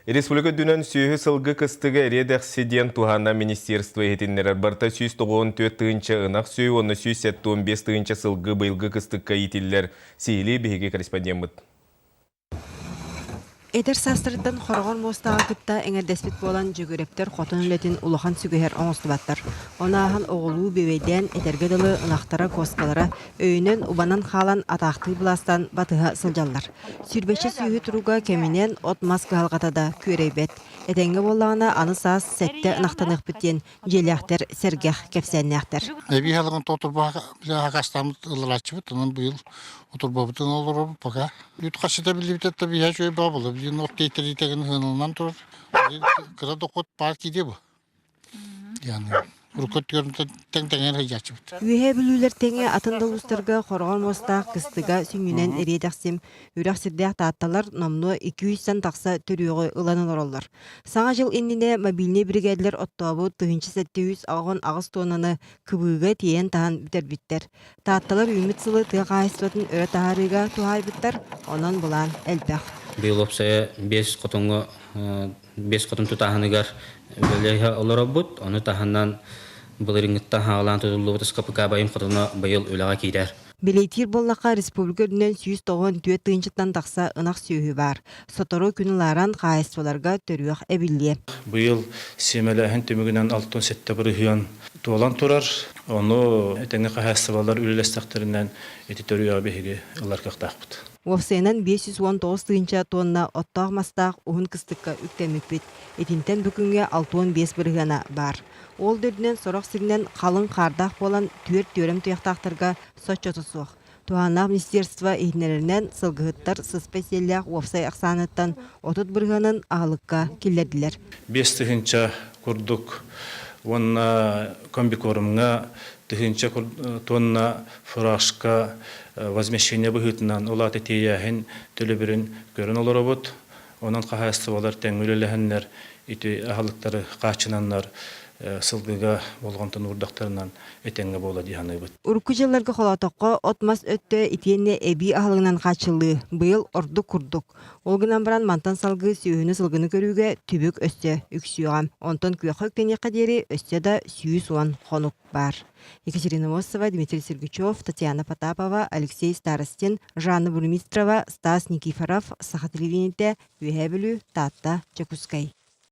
Республика үрдүнэн сүөһү-сылгы кыстыга эриэ-дэхси диэн туһааннаах министерство иһитиннэрэр. Барыта 194 тыһыынча ынах сүөһү уонна 175 тыһыынча сылгы быйылгы кыстыкка иитиллэр. Сиһилии биһиги корреспондеммыт. Эдэр саастарыттан хороҕор муостаҕа кытта эҥэрдэспит буолан Дьөгүөрэптэр хотон үлэтин улахан сүгэһэр оҥостубаттар. Ону ааһан оҕолуу бүөбэйдээн этэргэ дылы ынахтара, куоскалара өйүнэн убанан хаалан атаахтыы былаастаан батыһа сылдьаллар. Сүүрбэччэ сүөһү туруга кэминэн от-мас кыһалҕата да күөрэйбэт. Этэҥҥэ буоллаҕына аны саас сэттэ ынахтаныахпыт диэн дьиэлээхтэр сэргэх кэпсээннээхтэр. Эбии аһылыгын тоторбаха хакастааммыт ылларааччыбыт, онон быйыл отурбабытын олоробут пока. Үүт хасыта биллибитэ да биһэ үчүгэй баа буолла. Билигин от тиэйтэрии сыаналанан турар. Кыра дохуот баар киирдэ бу. Яны урукку өттүгэр тэҥ-тэҥэр сылдьааччыбыт. Үөһээ Бүлүүлэр тэҥэ атын да улуустарга хороҕор муостаах кыстыга сүнньүнэн эриэ-дэхсим үрэх сирдээх таатталар номнуо 200-тэн тахса төрүөҕү ылан олороллор. Саҥа дьыл иннинэ мобильнай биригээдэлэр оттообут 1788 туоннаны кыбыыга тиэйэн таһан бүтэрбиттэр. Таатталар үүммүт сылы тыа хаһаайыстыбатын өрө таһаарыыга туһаайбыттар, онон былаан элбэх. Быйыл уопсайа биэс хотоҥҥо биэс хотон тутааһыныгар үлэлэһэ олоробут. Ону таһынан былырыыҥҥыттан хаалаан тутуллубут СКПК байым хотоно быйыл үлэҕэ киирэр. Бэлиэтиир буоллахха, республика үрдүнэн 194 тыһыынчаттан тахса ынах сүөһү баар. Сотору күн ылааран хаһаайыстыбаларга төрүөх эбиллиэ. Быйыл сиэмэлээһин түмүгүнэн 67 бырыһыан туолан турар. Ону этэҥҥэ хаһаайыстыбалар үлэлэстэхтэринэн ити төрүөҕү биһиги ылар кыахтаахпыт. Уопсайынан 519 тыһыынча туонна оттоох-мастаах уһун кыстыкка үктэммиппит. Итинтэн бу күҥҥэ 65 бырыһыана баар. Ол да үрдүнэн сорох сиринэн халыҥ хаардаах буолан түөрт түөрэм туйахтаахтарга соччото суох. Туһааннаах министерство иһитиннэрэринэн сылгыһыттар сыспай сиэллээх уопсай ахсааныттан 30 бырыһыанын аһылыкка киллэрдилэр. 5 тыһыынча курдук уонна комбикормҥа тыһыынча тонна фуражка возмещение быһыытынан ол аата тиэйээһин төлөбүрүн көрөн олоробут. Онон хаһаайыстыбалар тэҥҥэ үлэлэһэннэр ити аһылыктары хааччынаннар сылгыга болҕомтону уурдахтарынан этэҥҥэ буола дии саныыбыт. Урукку дьылларга холоотоххо от-мас өттө итиэннэ эбии аһылыгынан хааччыллыы быйыл ордук курдук. Ол гынан баран мантан салгыы сүөһүнү-сылгыны көрүүгэ түбүк өссө үксүөҕэ. Онтон күөххэ үктэниэххэ диэри өссө да 110 хонук баар. Екатерина Мосова, Дмитрий Сергучев, Татьяна Потапова, Алексей Старостин, Жанна Бурмистрова, Стас Никифоров, Саха телевидениетэ, Үөһээ Бүлүү, Таатта, Дьокуускай.